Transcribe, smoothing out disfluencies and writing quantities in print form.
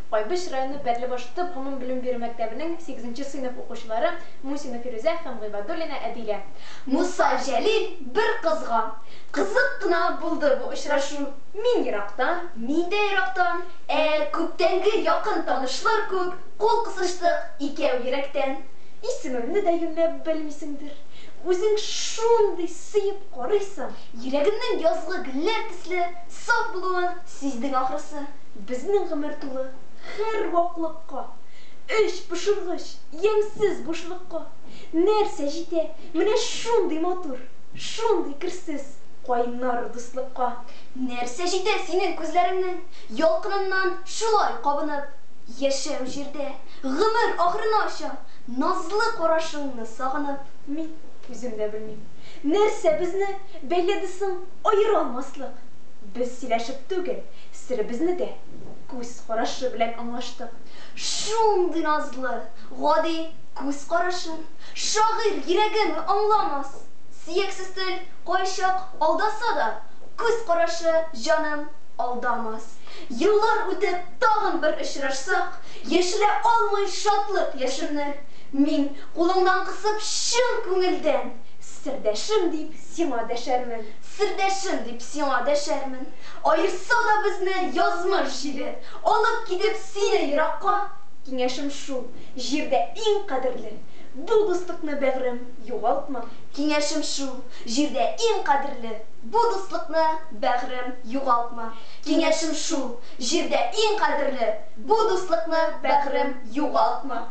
Кайбыч районы Бәрлебаш төп гомум белем бирү мәктәбенең сигезенче сыйныф укучылары Мусина Фирүзә һәм Гыйбадуллина Әдилә. Муса Җәлил бер кызга. Кызык кына булды бу очрашу. Мин ерактан. Мин дә ерактан. Ә күптәнге якын танышлар күк, кул кысыштык икәү йөрәктән. Исемемне дә юньләп белмисеңдер. Үзең шундый сөеп карыйсың. Йөрәгемнең язгы гөлләр төсле саф булуын сиздең ахрысы. Безнең гомер тулы һәр ваклыкка, эч пошыргыч, ямьсез бушлыкка. Нәрсә җитә менә шундый матур, шундый керсез кайнар дуслыкка? Нәрсә җитә синең күзләреңнең ялкыныннан шулай кабынып, яшәү җирдә, гомер ахырынача назлы карашыңны сагынып. Мин үзем дә белмим, нәрсә безне бәйләде соң аера алмаслык. Без сөйләшеп түгел, серебезне дә күз карашы белән аңлаштык. Шундый назлы, гади күз карашын шагыйрь йөрәгеме аңламас? Сөяксез тел кайчак алдаса да, күз карашы, җаным, алдамас. Еллар үтеп, тагын бер очрашсак, яшерә алмый шатлык яшемне. Мин, кулыңнан кысып, чын күңелдән, Сердәшем дип сиңа дәшәрмен. Сердәшем дип сиңа дәшәрмен. Аерса да безне язмыш җиле, алып китеп сине еракка. Киңәшем шул, җирдә иң кадерле, бу дуслыкны, бәгърем, югалтма. Киңәшем шул, җирдә иң кадерле, бу дуслыкны, бәгърем, югалтма. Киңәшем шул, җирдә иң кадерле, бу дуслыкны, бәгърем, югалтма.